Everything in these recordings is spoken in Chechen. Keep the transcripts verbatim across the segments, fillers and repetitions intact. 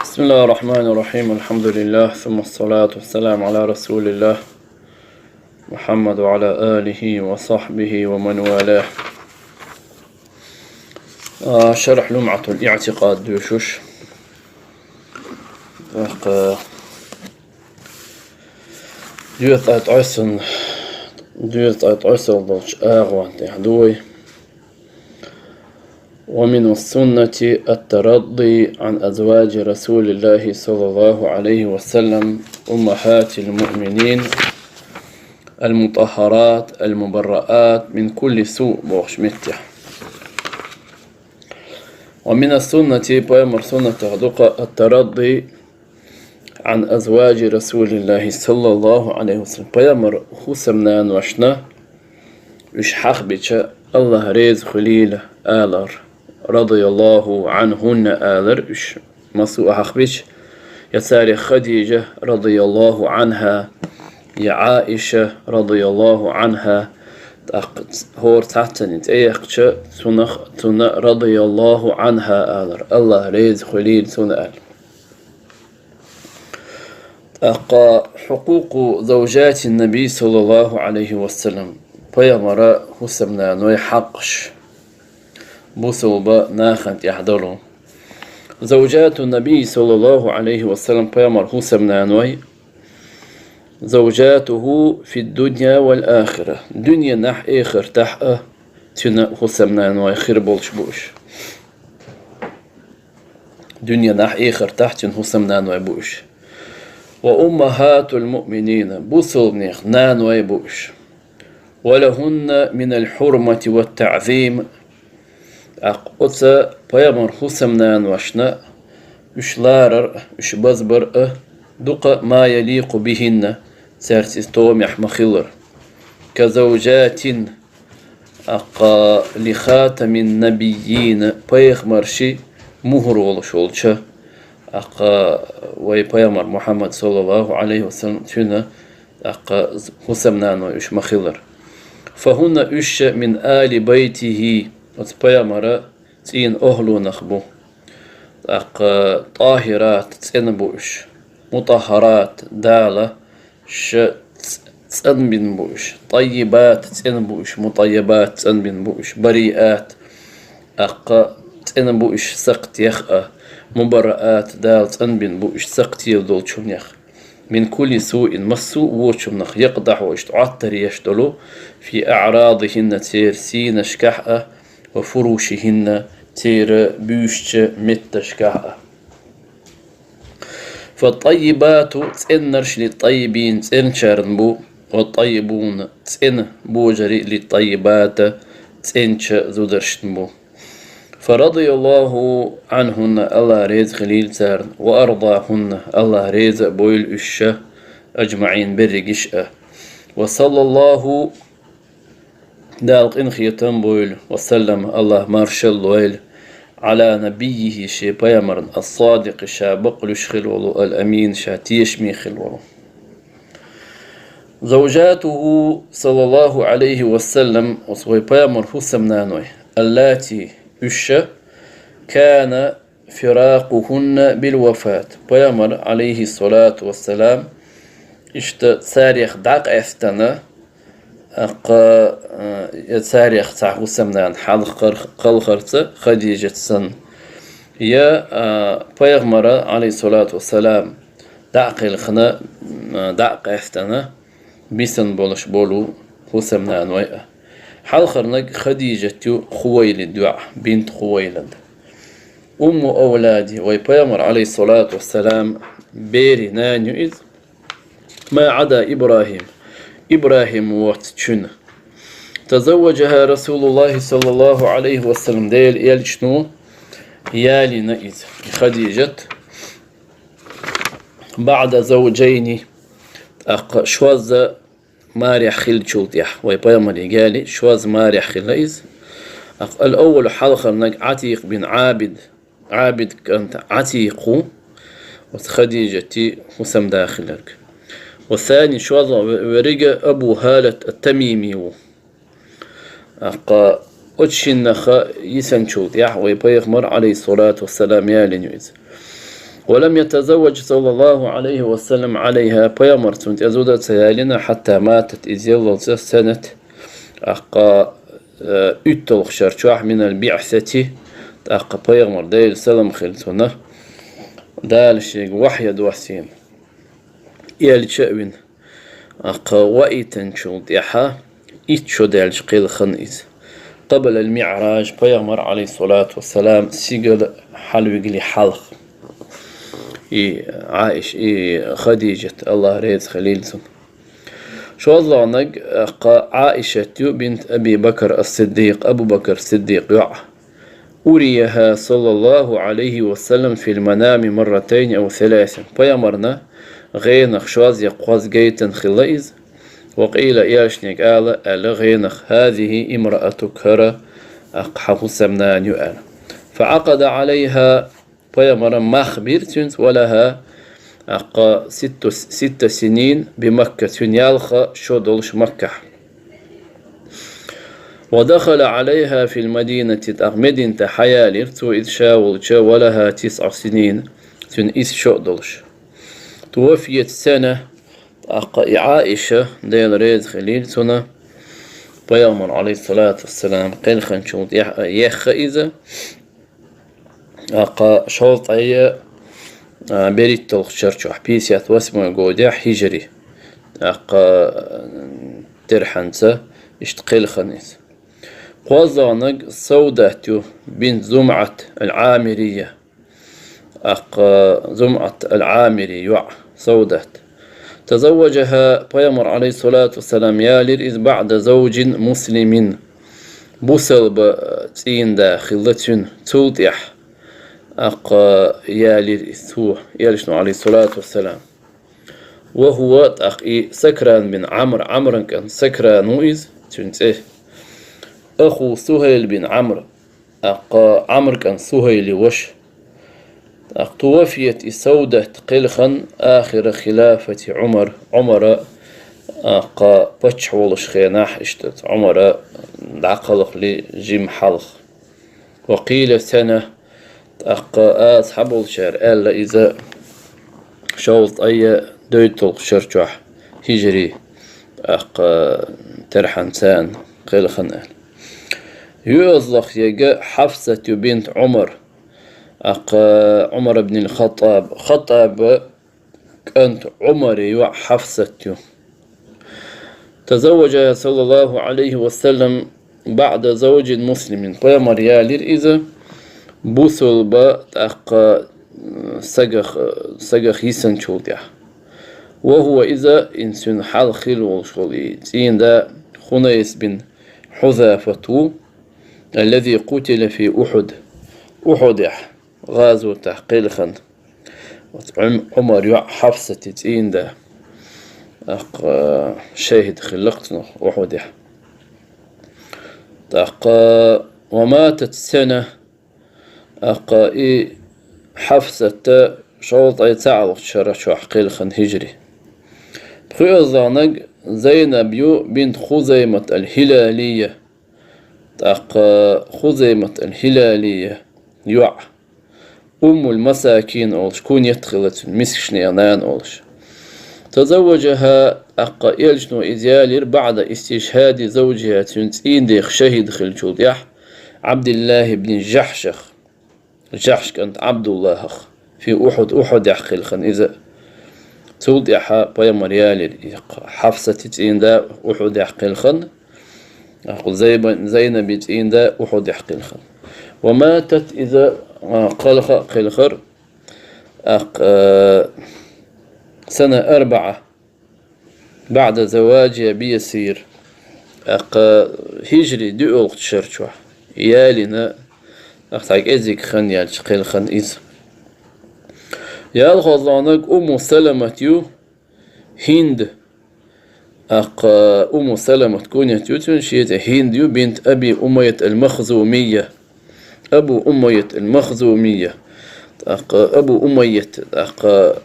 بسم الله الرحمن الرحيم. الحمد لله، ثم الصلاة والسلام على رسول الله محمد وعلى آله وصحبه ومن والاه. А, шархь Лумъатул-Иътикъад доьшуш. ТӀаккха доьзткъе ткъайоьссан, доьзткъе ткъайоьсналла долчу агӀон тӀехь ду вай. ومن السنة الترضي عن أزواج رسول الله صلى الله عليه وسلم أمهات المؤمنين المطهرات المبرآت من كل سوء бохуш меттехь. ومن السنة, пайхамар суннатех ду-кха, الترضي عن أزواج رسول الله صلى الله عليه وسلم. Пайхамар хӀусамнаношна уьш хьахбича, Аллах реза хуьлийла, алар. رضي الله عنهن алар уьш. Массо а хьахбича, я царех Хадижа رضي الله عنها, я Ӏаиша رضي الله عنها, тӀаккха хӀора цхьацца цӀе яьккхича, цунах, цунна رضي الله عنها алар, Аллах реза хуьлийла цунна аьлла. ТӀаккха حقوق زوجات النبي صلى الله عليه وسلم, пайхамара хӀусамнаной хьакъаш бусулба нахана тӀехь долу. زوجات النبي صلى الله عليه وسلم, пайхамар хӀусамнаной, زوجاته في الدنيا والآخرة, дуьненахь, эхартахь а цуьнан хӀусамнаной хир болуш бу уьш. Дуьненахь, эхартахь цуьнан хӀусамнаной бу уьш. وأمهات المؤمنين, бусулбанех наной бу уьш. ولهن من الحرمة والتعظيم, тӀаккха оцу пайхамар хӀусамнаношна уьш ларар а, уьш базбар а ду-кха ما يليق بهن, цаьрца иза томехь ма-хиллара. كزوجات, тӀаккха لخاتم النبيين, пайхамарший мухӀар волуш волча, тӀаккха вай пайхамар Мухьаммад صلى الله عليه وسلم, цуьнан тӀаккха хӀусамнаной уьш ма-хиллара. فهن уьш من آل بيته, оцу пайхамара цӀийнан охӀланах бу. ТӀаккха طاهرات, цӀена бу уьш. مطهرات, Дала ша ц-, цӀанбина бу уьш. طيبات, цӀена бу уьш. مطيبات, цӀанбина бу уьш. بريئات, тӀаккха цӀена бу уьш сакхтех а. مبرآت, Дала цӀанбина бу уьш сакхтел долчунех. من كل سوء, массо а вочунах, يقدح, иштта Ӏоттар еш долу, في أعراضهن, церан сийнашкахь а, وفروشهن, церан буьйсучу метташкахь а. فالطيبات, цӀеннарш للطيبين, цӀеначарна бу, والطيبون, цӀена божарий للطيبات, цӀеначу зударшна бу. فرضي الله عنهن, Аллах реза хуьлийла царна, وأرضاهن, Аллах реза а бойла уьш, أجمعين, берригаш а. وصلى الله, Дала къинхетам бойла, وسلم, Аллах маршалла лойла, على نبيه, шен пайхамарна, الصادق, ша бакълуьйш хилла волу, الأمين, ша тешаме хилла волу. زوجاته صلى الله عليه وسلم, оцу вай пайхамар хӀусамнаной, اللاتي, уьш, كان فراقهن بالوفاة, пайхамар, عليه الصلاة والسلام, иштта царех дӀакъаьстина, тӀаккха, а, я царех цхьа хӀусамнана хьалхар-, кхалхарца, Хадижат санна, я, а, пайхамара, عليه الصلاة والسلام, дӀа а кхелхина, а, дӀа а къаьстина, бисина болуш болу хӀусамнаной а. Хьалхарниг Хадижат ю, Хувайлид йоӀ, بنت خويلد. أم أولاده, вай пайхамар, عليه الصلاة والسلام, берийн нана ю иза. ما عدا إبراهيم, ИбрахӀим воцчунна. تزوجها رسول الله صلى الله عليه وسلم, Делан элчано ялийна иза, Хадижат, بعد زوجين, тӀаккха шозза марехь хиллачул тӀехьа, вай пайхамарга ялий, шозза марехь хилла иза. ТӀаккха الأول, хьалхарниг, عتيق بن عابد, Ӏабид кӀант Ӏатикъ ву, оцу Хадижатан хӀусамда хилларг. والثاني, шозлагӀа ве-, верриг, Абу ХӀалат ат-Тамими ву. ТӀаккха оцу шиннах йисинчул тӀехьа вай пайхамар, عليه الصلاة والسلام, ялийна ю иза. ولم يتزوج صلى الله عليه وسلم عليها, пайхамар цунна тӀе зуда ца ялийна, حتى ماتت, из яллалца, سنة, тӀаккха, э, уьтталгӀача шера чохь, من البعثة, тӀаккха пайхамар, Делера салам хилла цунна, Дала шега вахьй доссийна, элча а вина. ТӀаккха ваийтинчул тӀаьхьа итт шо даьлча кхелхина иза. قبل المعراج, пайхамар, عليه الصلاة والسلام, сигала хьалвигале хьалха. И Ӏаиша, и Хадижат, АллахӀ реза хилийла цунна. ШоллагӀнаг, тӀаккха, Ӏаишат ю, بنت أبي بكر الصديق, Абу Бакр Сиддикъ йоӀ. أريها صلى الله عليه وسلم في المنام مرتين أو ثلاثا. Пайхамарна гӀенах шозза я кхозза гайтина хилла иза. وقيل, элчанга ала, аьлла гӀенах: هذه امرأتك, хӀара, тӀаккха, хьан хӀусамнана ю, аьлла. فعقد عليها, пайхамара мах бира цуьнца, ولها, тӀаккха, ست, ست سنين بمكة, цуьнан ялх шо долуш Маккахь. ودخل عليها في المدينة, тӀаккха Мединате хьаялийра цо иза ша волча, ولها تسع سنين, цуьнан исс шо а долуш. توفيت سنة, тӀаккха и Ӏаиша, Дела реза хилийла цунна, пайхамар, عليه الصلاة والسلام, кхелхинчул тӀаьхьа ехха иза, тӀаккха, шовзткъе, а, берхӀитталгӀача шера чохь, пятьдесят восьмой годехь хӀижри, тӀаккха, а, терхьанца иштта кхелхина иза. КхозлагӀнаг Саудат ю, بنت زمعة العامرية, тӀаккха, ЗумӀат ал-Ӏамири йоӀ Саудат. تزوجها, пайхамар, عليه الصلاة والسلام, ялира иза, بعد زوج مسلم, бусалба цӀийнда хилла цуьнан, цул тӀаьхьа, тӀаккха, ялира иза цо, элчано, عليه الصلاة والسلام. وهو, тӀаккха, и Сакран бин Ӏамр, Ӏамран кӀант Сакран ву иза, цуьнан цӀе. أخو سهيل بن عمرو, тӀаккха, Ӏамран кӀант Сухайли ваша. ТӀаккха, توفيت, и Саудат кхелхина, آخر خلافة عمر, Ӏумара, тӀаккха, паччахь волуш хенахь, иштта Ӏумара дӀакхалхале жимма хьалха. وقيل سنة, тӀаккха, аса хьаболчара аьлла, иза шовзткъе доьзалгӀача шера чохь хӀижри, тӀаккха, терхьанца кхелхина аьлла. ЙоьалгӀа ерг Хьафсат ю, бинт Ӏумар, тӀаккха, Ӏумар ибн ал-Хаттаб, Хаттаба кӀант Ӏумара йоӀ Хьафсат ю. تزوجها صلى الله عليه وسلم بعد زوج مسلم. Пайхамар ялира иза бусалба, тӀаккха, сагах, сагах йисинчул тӀаьхьа. وهو, иза, и цуьнан хьалха хилла волуш волу и цӀийнда Хунайс бин Хьузафат ву, الذي قتل في أحد, Ухьудехь гӀазотехь кхелхина. Оцу Ӏум-, Ӏумар йоӀ Хьафсати цӀийнда, тӀаккха, шахӀид хилла-кх цунах Ухьудехь. ТӀаккха, وماتت سنة, тӀаккха, и Хьафсата шовзткъе цхьалгӀача шера чохь кхелхина хӀижри. ПхоьалгӀаниг Зайнаб ю, бинт Хузаймат ал-Хилалия, тӀаккха, Хузаймат ал-Хилалия йоӀ. Уммул Масакин олуш, куньят хилла цуьнан, мискачийн нана олуш. تزوجها, тӀаккха элчано иза ялира, بعد استشهاد زوجها, цуьнан цӀийнда шахӀид хиллачул тӀаьхьа, Ӏабдиллахь ибн Жахьшах, Жахьш кӀант Ӏабдуллахьах, في أحد, Ухьудехь кхелхина иза. Цул тӀаьхьа пайхамар ялира и Хьафсати цӀийнда Ухьудехь кхелхина, тӀаккха Зайба-, Зайнаби цӀийнда Ухьудехь кхелхина. وماتت, иза, а, кхалха а кхелхира, тӀаккха, а, سنة أربعة بعد زواجها بيسير. ТӀаккха хӀижри доьалгӀачу шера чохь ялийна, тӀаккха цхьа кӀезиг хан яьлча кхелхина иза. ЯлхолгӀаниг Умму Саламат ю, ХӀинд. ТӀаккха Умму Саламат куньят ю цуьнан, шен цӀе ХӀинд ю, бинт Аби Умайят ал-Махзумия. Абу Умайят ал-Махзумия. ТӀаккха Абу Умайят, тӀаккха,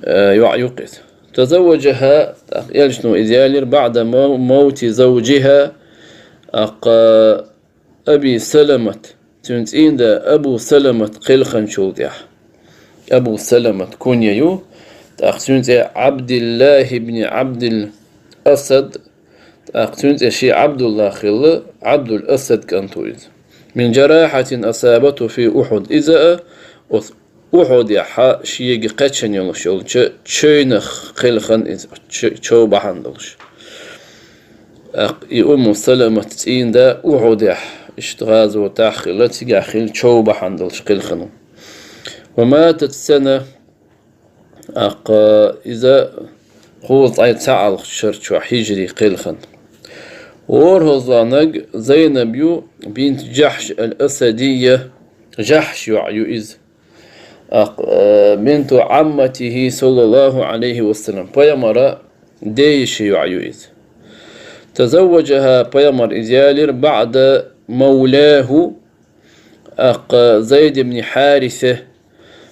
э, йоӀ ю-кх иза. تزوجها, тӀаккха элчано иза ялира, بعد مو-, موت زوجها, тӀаккха Аби Саламат, цуьнан цӀийнда Абу Саламат кхелхинчул тӀаьхьа. Абу Саламат кунья ю, тӀаккха цуьнан цӀе Ӏабдиллахь ибн Ӏабдил Асад, тӀаккха цуьнан цӀе шен Ӏабдуллахь хилла, Ӏабдул Асад кӀант ву иза. Мин жарахьатин асабату фи Ухьуд. Иза а оцу Ухьудехь шега кхаьчна йолуш йолчу чевнах кхелхина иза, ч-, чов бахьана долуш. ТӀаккха и Умму Саламат цӀийнда Ухьудехь, иштта гӀазотехь хилла, цигахь хилла чов бахьана долуш кхелхина ву. Ва матат сана, тӀаккха иза кхузткъе цхьаалгӀачу шар чохь хьижри кхелхина. ВорхӀазлонаг Зайнаб ю, бинт Жахьш ал-Асадия, Жахьш йоӀ ю иза. ТӀаккха, э, бинту Ӏамматихи, саллаллаху Ӏалайхи ва саллам, пайхамара дейиша йоӀ ю иза. Тазавважаха, пайхамара иза ялира, баъда мавлаху, тӀаккха Зайд ибн Хьариса,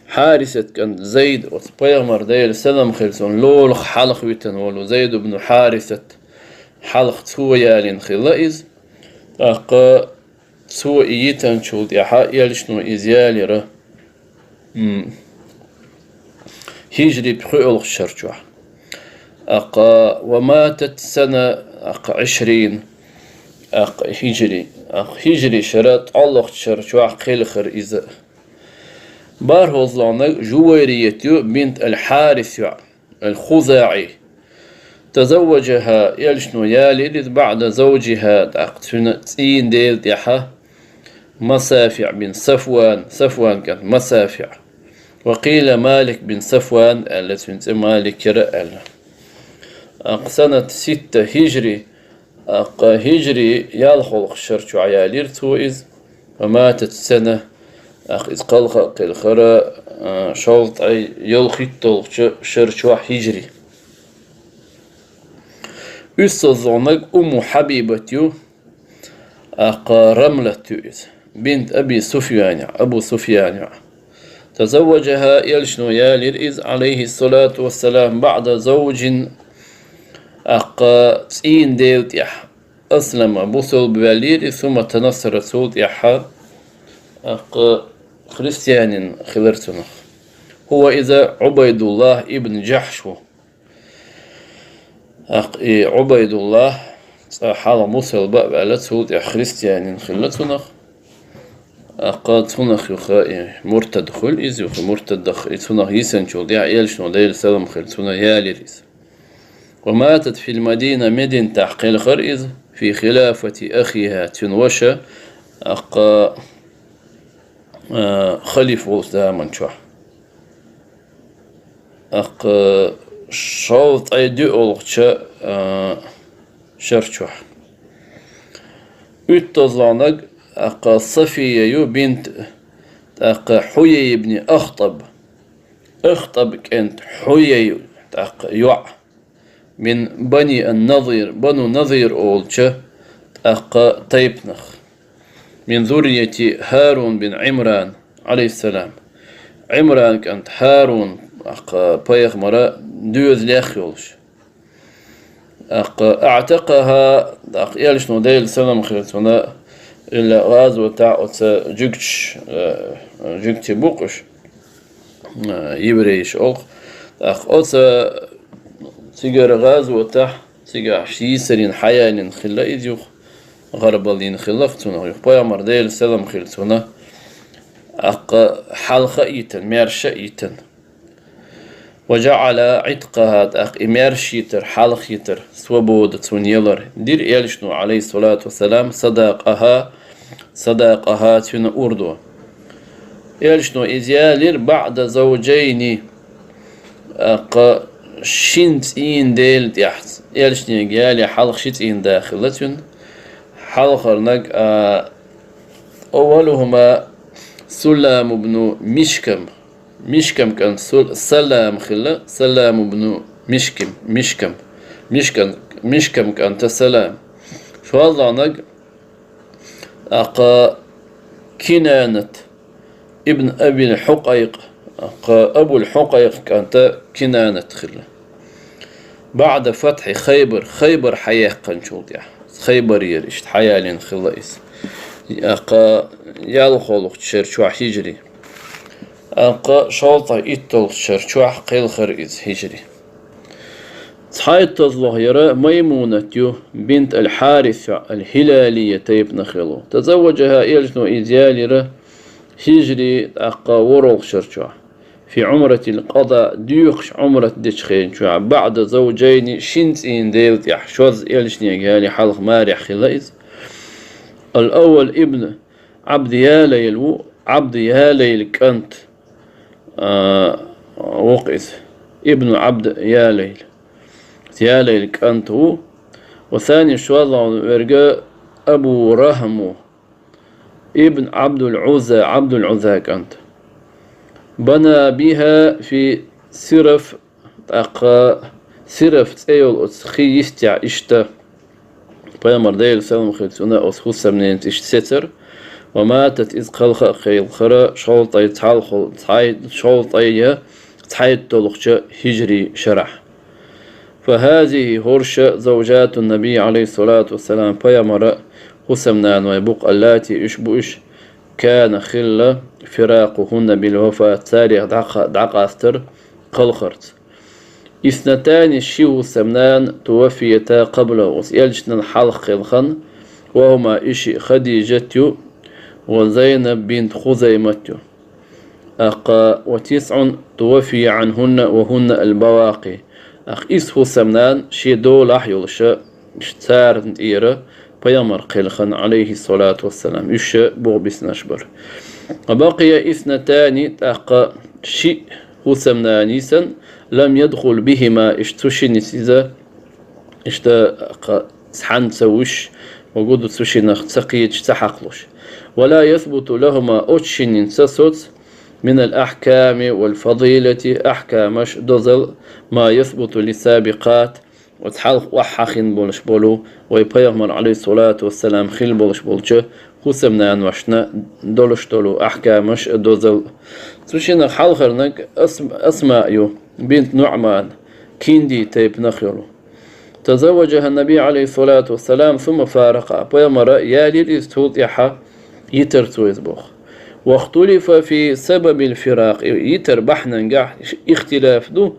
Хьарисат кӀант Зайд, оцу пайхамар, Делан салам хилла цунна, лулахь хьалха витина волу Зайд ибн Хьарисат, хьалха цо ялийна хилла иза. ТӀаккха цо и йитинчул тӀаьхьа элчано иза ялира, м, хьижри пхоьалгӀачу шар чохь. ТӀаккха ва матат сана, тӀаккха Ӏишрин, тӀаккха хьижри, тӀаккха хьижри шара ткъолгӀачу шар чохь кхелхира иза. БархӀазлонаг Жувайрият ю, бинт ал-Хьарис йоӀ, ал-ХузаӀи. Тазавважаха, элчано ялира иза, баъда завжиха, тӀаккха цуьнан цӀийнан дела тӀаьхьа, МасафиӀ бин Сафван, Сафван кӀант МасафиӀ. Ва къийла Малик бин Сафван аьлла, цуьнан цӀе Малик яра аьлла. ТӀаккха санат ситта хьижри, тӀаккха хьижри ялхолгӀачу шар чохь ялира цо иза, ва матат сана, тӀаккха иза кхалха а кхелхира, а, шовзткъе ялхитталгӀачу шар чохь хьижри. УьссалгӀаниг Умму Хьабибат ю, тӀаккха Рамлат ю иза, бинт Аби Суфьян, Абу Суфьян йоӀ. Тазавважаха, элчано ялира иза, Ӏалайхиссалату вассалам, баъда завжин, тӀаккха цӀийнан дела тӀаьхьа. Аслама, бусалба ваьллера иза, сумма танассара, цул тӀаьхьа, тӀаккха христианин хилира цунах. ХӀува, иза Ӏубайдуллахь ибн Жахьш ву. ТӀаккха и Ӏубайдуллахь цкъа хьалха бусалба а ваьлла, цул тӀаьхьа христианин хилла цунах. ТӀаккха цунах юха и муртад хуьлу иза, юха муртадах и цунах йисинчул тӀаьхьа элчано, Делан салам хилла цунах, ялира иза. Ва матат фил Мадина, Мединатехь кхелхира иза, фи хилафати ахиха, цуьнан ваша, тӀаккха, а, халифа волчу заман чохь. ТӀаккха шовзткъе доьалгӀачу, а, шар чохь. УьтталгӀаниг, тӀаккха Сафия ю, бинт, тӀаккха Хьуяй ибн Ахтаб. Ахтаб кӀант Хьуяй, тӀаккха йоӀ. Мин бани ан-Назир, Бану Назир олучу, тӀаккха тайпанах. Мин зуррияти Харун бин Ӏимран, Ӏалайхиссалам. Ӏимран кӀант Харун, тӀаккха пайхамара доьзалех йолуш. ТӀаккха аӀтакъаха, тӀаккха элчано, Делан салам хилла цунах, илла гӀазотехь оцу жуьгташ, э, жуьгти бу-кх уьш, э, еврейш олу-кх. ТӀаккха оцу цигара гӀазотехь, цигахь йийсарина, хьаялийна хилла иза юха, гӀарабаллина хилла-кх цунах юха. Пайхамар, Делан салам хилла цунах, тӀаккха хьалха а йитина, маьрша а йитина. Ва жаӀала Ӏиткъаха, тӀаккха и маьрша йитар, хьалха йитар, свобода цунна ялар, дира элчано, Ӏалайхиссалату вассалам, садакъаха, садакъаха, цуьнан урдо. Элчано иза ялира баъда завжайни, тӀаккха шина цӀийнан дела тӀаьхьа. Элчанега яле хьалха ши цӀийнан да хилла цуьнан. Хьалхарниг, а, аввалухума Суллам ибн Мишкам. Мишкам кӀант Сул-, Салам хилла, Салам ибн Мишким, Мишкам. Мишкам, Мишкам кӀанта Салам. ШолгӀаниг, тӀаккха Кинанат ибн Абил Хьукъайкъ, тӀаккха Абул Хьукъайкъ кӀанта Кинанат хилла. Баъда фатхьи Хайбар, Хайбар хьаяккхинчул тӀаьхьа. Хайбарера иштта хьаялийна хилла иза. ТӀаккха ялхолгӀачу шар чохь хьижри. Аккха шовзткъеи итталгӀача шера чохь кхелхира иза хӀижри. ЦхьайтталгӀа яра Маймунат ю, бинт аль-Хьарис, аль-Хилалия тайпанах йолу. Тазавваджаха, элчано иза ялийра хӀижри, тӀаккха ворхӀалгӀачу шера чохь. Фи Ӏумратил къада, доьхуш Ӏумрат дечу хенчохь, баӀда завджайни, шина цӀийнан дела тӀехь, шозза элчанега ялий хьалха марехь хилла иза. Ал-Аввал ибн Ӏабд Ялайл ву, Ӏабд Ялайл кӀант, а, ву-кх иза. Ибн Ӏабд Ялайл. Ялайл кӀант ву. Ва сани шолгӀа верг Абу Рахьм ву. Ибн Ӏабдул Ӏузза, Ӏабдул Ӏузза кӀант. Бана биха фи Сирф, тӀаккха Сирф цӀе йолу оцу хи йистехь иштта. Пайхамар, Делан салам хир цунна, оцу хӀусамненца иштта сецара. Ва матат, иза кхалха а кхелхира, шовзткъе цхьалхол-, цхьай-, шовзткъе я цхьайтталгӀачу хӀижри шарахь. Фа хазихи, хӀорш, завжату Наби, Ӏалайхиссалату вассалам, Пайхамара хӀусамнанойн бу-кх, аллати, уьш бу уьш, кана, хилла, фиракъухунна бил вафат, царех дӀакха-, дӀакъастар кхалхарца. Иснатани, ши хӀусамнана, туваффията къабла, оцу элчанан хьалха кхелхина, ва хӀума, и шиъ Хадижат ю ва Зайнаб бинт Хузаймат ю. Аккха, ва тисӀун туваффия Ӏанхунна ва хӀунна аль-бавакъи. Аккха, исс хӀусамнана шен долахь йолуша, царна тӀера Пайхамар кхелхина, Ӏалайхиссалату вассалам, уьш бухбиснарш бара. Ва бакъия иснатани, тӀаккха шиъ хӀусамнана йисна, лам ядхул бихима, иштта цу шиннца иза, иштта, кха, цхьаьна ца вуьш, ва гу ду цу шиннах ца кхеташ, ца хьакхалуш. Ва ла ясбуту лахума, оцу шиннин ца соцу, минал ахьками вал фадилати, ахькамаш, дозал, ма ясбуту лиссабикъат, оцу хьалха охьахиъна болуш болу, вай Пайхамар, Ӏалайхиссалату вассалам, хилла болуш болчу хӀусамнаношна долуш долу ахькамаш, дозал. Цу шиннах хьалхарниг Ас-, Асма ю, бинт НуӀман, Кинди тайпанах йолу. Тазавваджаха Наби, Ӏалайхиссалату вассалам, сумма фаракъа. Пайхамара ялийра иза, цул тӀаьхьа йитира цо иза боху. Вахтулифа фи сабабил фиракъ. Йитар бахьанангахь ихтилаф ду.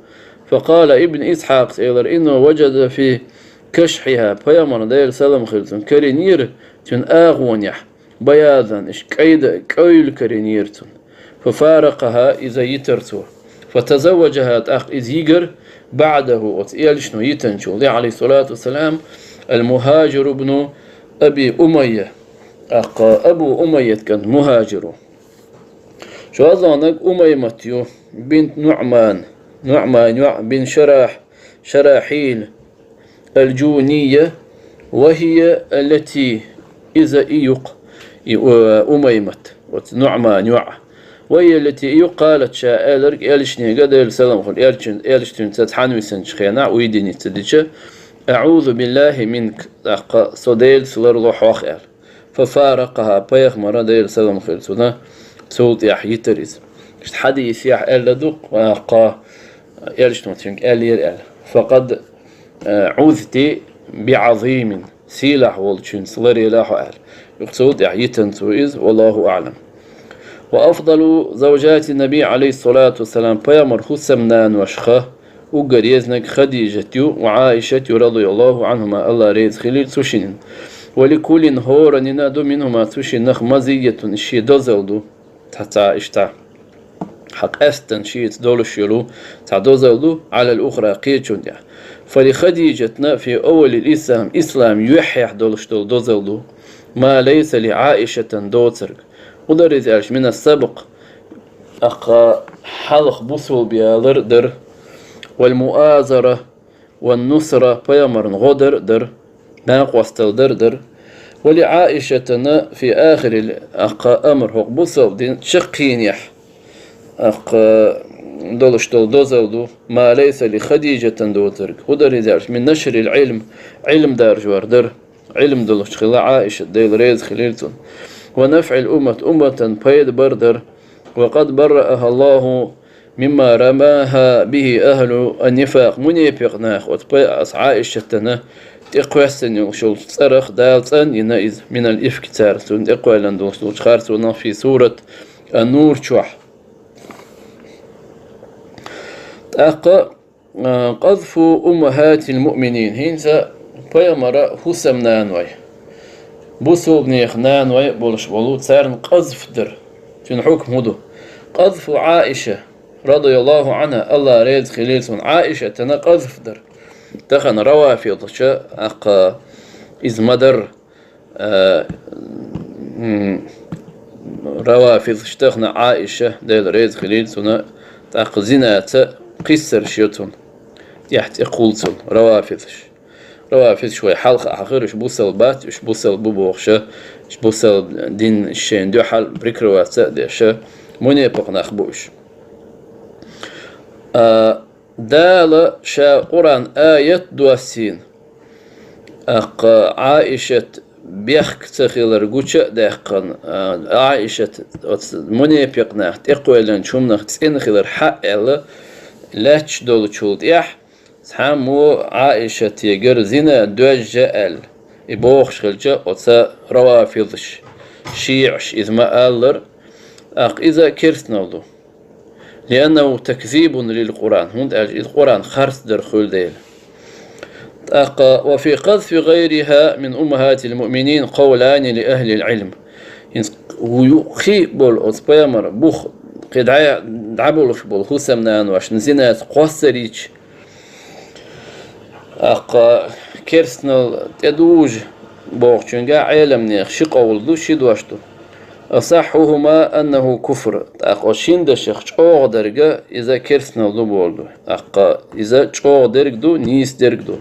Факъала Ибн Исхьакъас элира, иннаху важада фи кашхьиха. Пайхамар, Делан салам хир цунна, карийнера цуьнан агӀонехь, баязан, иштта кӀайда-, кӀевла карийнера цунна. Фа фаракъаха, иза йитира цо. Фа тазавваджаха, тӀаккха иза йигира, баӀдаху, оцу элчано йитинчул, Ӏалайхиссалату вассалам, аль-МухӀажиру бну Аби Умайя, тӀаккха Абу Умайят кӀант МухӀажир ву. ШолгӀаниг Умаймат ю, бинт НуӀман, НуӀман йоӀ, бин Шарахь, Шарахьил, аль-Джунийя, ва хӀия аллати, иза и ю-кх, и, э, Умаймат, оцу НуӀман йоӀ. Ва хӀия аллати, и ю-кх, къалат, ша элира-кх элчанега, Делан салам хуьлда, элчин-, элча цуьнца цхьаьна висинчу хенахь, уьйдина ца дича, аӀузу биллахӀи минк, тӀаккха со Делаца ларло хьох аьлла. Фа фаракъаха, Пайхамара, Делан салам хир цунна, цул тӀаьхьа йитира иза. Иштта хьадисехь аьлла ду, кха, элчано цуьнга аьллера аьлла. Факъад, э, Ӏузти биӀазимин, сийлахь волчуьнца ларъелла хьо аьлла. Юха цул тӀаьхьа йитина цо иза, валлаху аӀлам. Ва афдалу завжати Наби, Ӏалайхиссалату вассалам, Пайхамар хӀусамнаношха уггар езниг Хадижат ю ва Ӏаишат ю, радияллаху Ӏанхума, Алла реза хилийла цу шинна. Ва ликуллин, хӀораннина ду, минхума, цу шиннах, мазийятун, шен дозалла ду. Цхьа-цхьа иштта. Хьан къаьстина шеца долуш йолу цхьа дозалла ду, Ӏалал ухра, кхечунна тӀехь. Фа ли Хадижатна фи аввалил ислам, ислам юьххьехь долуш долу дозалла ду. Ма лайса ли Ӏаишатан доцург. ХӀун дара иза аьлча, мина сабкъ, тӀаккха хьалха бусалба ялар дара, вал муазара, ван нусра, Пайхамарна гӀо дар а дара, накъосталла дар а дара. Ва ли Ӏаишатана фи ахирил, тӀаккха, амр, хӀокху бусалба дин чаккхенехь, тӀаккха, долуш долу дозалла ду, ма лайса ли Хадижатан доцург. ХӀун дара иза аьлча, мин нашрил Ӏилм, Ӏилм даржор дара. Ӏилм долуш хилла Ӏаишат, Дела реза хилийла цунна. Ва нафӀил уммат, умматан пайда бар дара. Ва къад барраъаха Аллаху мимма рамаха бихи ахлу ан-нифакъ. Мунепикъ нах оцу пай-, ас Ӏаишатана тӀекхоьссина йолуш йолчу цӀарах Дала цӀанйина иза, минал ифки, цара цунна тӀекхоьллина долуш долчу харцонах, фи сурат ан-Нур чохь. ТӀаккха, а, къазфу уммахатил муъминин. ХӀинца пайхамара хӀусамнаной, бусалбанех наной болуш болу, царна къазф дар. Цуьнан хьукм хӀун ду? Къазфу Ӏаиша, радияллаху Ӏанха, Аллах реза хилийла цунна, Ӏаишатана къазф дар. Тахана равафидча, тӀаккха иза ма-дарра, а, м, равафидаш тахана Ӏаиша, Дела реза хилийла цунна, тӀаккха зинаца кхиссарш йо цунна, тӀехь тӀекхуллу цунна, равафидаш. Равафидаш вай хьалха а хьахира, уьш бусалба бац, уьш бусалба бу бохуша, уьш бусалба дин шайна дуьхьал прикрываться а деша, мунепакъ нах бу уьш. А, Дала ша Къуръан аят доссийна, тӀаккха Ӏаишат бехк ца хилар гуча а даьккхина, а, Ӏаишат оцу мунепикъ нах тӀекхоьллинчу хӀуманах цӀена хилар хьа а аьлла, лаьтташ долчул тӀаьхьа цхьаммо Ӏаишатегара зина доьжжа аьлла, и бохуш хилча, оцу равафидаш, шиӀаш иза ма-аллара, тӀаккха иза керстанал ду. لأنه تكذيب للقرآن, хӀунда аьлча иза Къуръан харцдар хуьлу дела. ТӀаккха وفي قذف غيرها من أمهات المؤمنين قولان لأهل العلم. ХӀинца ю-, кхин а болу оцу пайхамар бух кхин дӀа-, дӀаболуш болу хӀусамнаношна зинаца кхоссарийча, тӀаккха керстанал тӀедужу бохучуьнга Ӏеламнехан ши къовла ду, ши дош ду. أصحهما أنه كفر. ТӀаккха оцу шина дашах чӀогӀа дерг иза керстанал ду бохург ду. ТӀаккха иза чӀогӀа дерг ду, нийса дерг ду.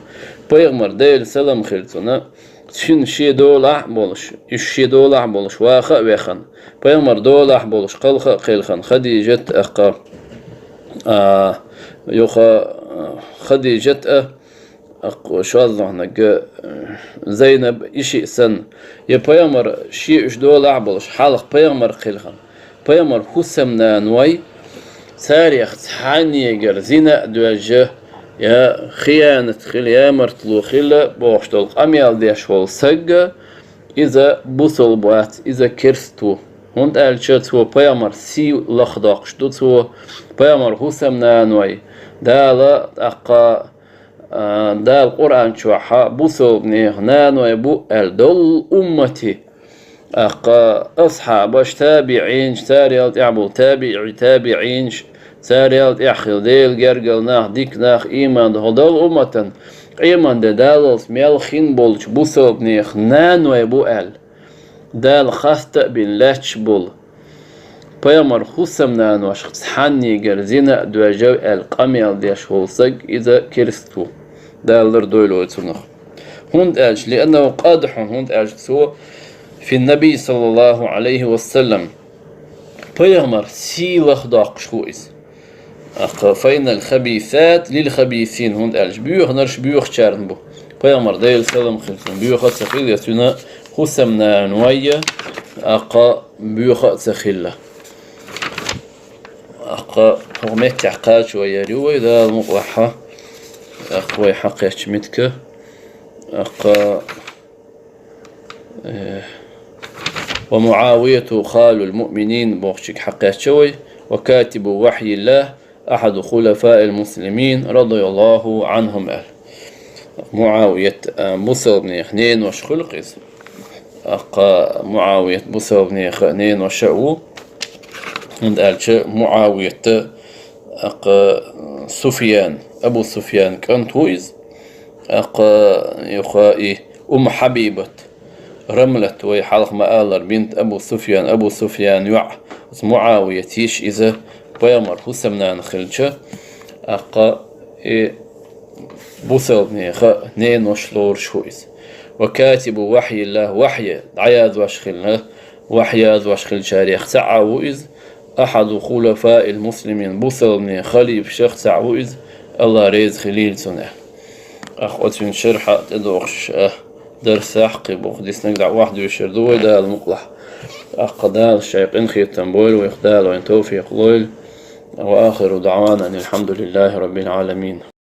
Пайхамар, Делан салам хила цунна, цуьнан шен долахь а болуш, уьш шен долахь а болуш ваха а вехана, пайхамар долахь а болуш кхалха а кхелхина, Хадижат а, тӀаккха, а, юха, а, Хадижат а, тӀаккха шозлагӀниг, а, Зайнаб, и шиъ санна, я пайхамар шен уьш долахь а болуш, хьалха пайхамар кхелхина, пайхамар хӀусамнаной, царех цхьаннегара зина а доьжжа, я хиянат хила, я мартало хила бохуш долу къамел деш волу сагга, иза бусалба вац, иза керст ву. ХӀунда аьлча цо пайхамар сий лахдоккхуш ду, цо пайхамар хӀусамнаной, Дала тӀаккха, а, Дала Къуръан чохь бусалбанех наной бу аьлла, долу уммати, тӀаккха асхьабаш, табиӀинаш, царел тӀаьхьа болу табиӀи табиӀинаш, царел тӀаьхьа хила Делан гергара нах, дика нах, ийман долу умматан къеман де даллалц мел хин болчу бусалбанех наной бу аьлла, Дала хаста а бина лаьтташ болу пайхамар хӀусамнаношха цхьаннегара зина а доьжжа аьлла къамел деш волу саг, иза керст ву. Дала лардойла вай цунах. ХӀунда аьлча, لأنه قدح, хӀунда аьлча цо في النبي صلى الله عليه وسلم, пайхамар сий лахдоккхуш ву иза. ТӀаккха فإن الخبيثات للخبيثين, хӀунда аьлча боьханарш боьхачарна бу. Пайхамар, Делан салам хила цунна, боьха а ца хилла, я цуьнан хӀусамнаной, тӀаккха боьха а ца хилла. ТӀаккха хӀокху меттехь кхачо яр ю вай, Дала мукъалахь, тӀаккха вай хьакхечча митка. ТӀаккха, э, ومعاوية خال المؤمنين бохучуьнга хьакхечча вай, وكاتب وحي الله أحد خلفاء المسلمين رضي الله عنهم аьлла. МуӀавият, а, бусалбанех ненош хуьлу-кх иза. ТӀаккха МуӀавият бусалбанех ненош а ву, хӀунда аьлча МуӀавият, тӀаккха Суфьян, Абу Суфьян кӀант ву иза. ТӀаккха юха и Умму Хьабибат, Рамлат, вай хьалха ма-аллара, бинт Абу Суфьян, Абу Суфьян йоӀ, оцу МуӀавият йиша иза, пайхамар хӀусамнана хилча, тӀаккха и бусалбанех ненош лоруш ву иза. وكاتب وحي الله, вахьйа дӀаяздеш хилла, вахьйа яздеш хилчарех цхьаъ ву иза. أحد خلفاء المسلمين, бусалбанийн халифашех цхьаъ ву иза, Аллах реза хилийла цунна. ТӀаккха оцуьнан шархь а тӀедогӀуш, а, дарсехь кхин боху диснарг дӀа охьадуьйшур ду вай, Дала мукъалахь. ТӀаккха Дала шайн къинхетам бойла вайх, Дала вайна тавфикъ лойла. وآخر دعوانا أن الحمد لله رب العالمين.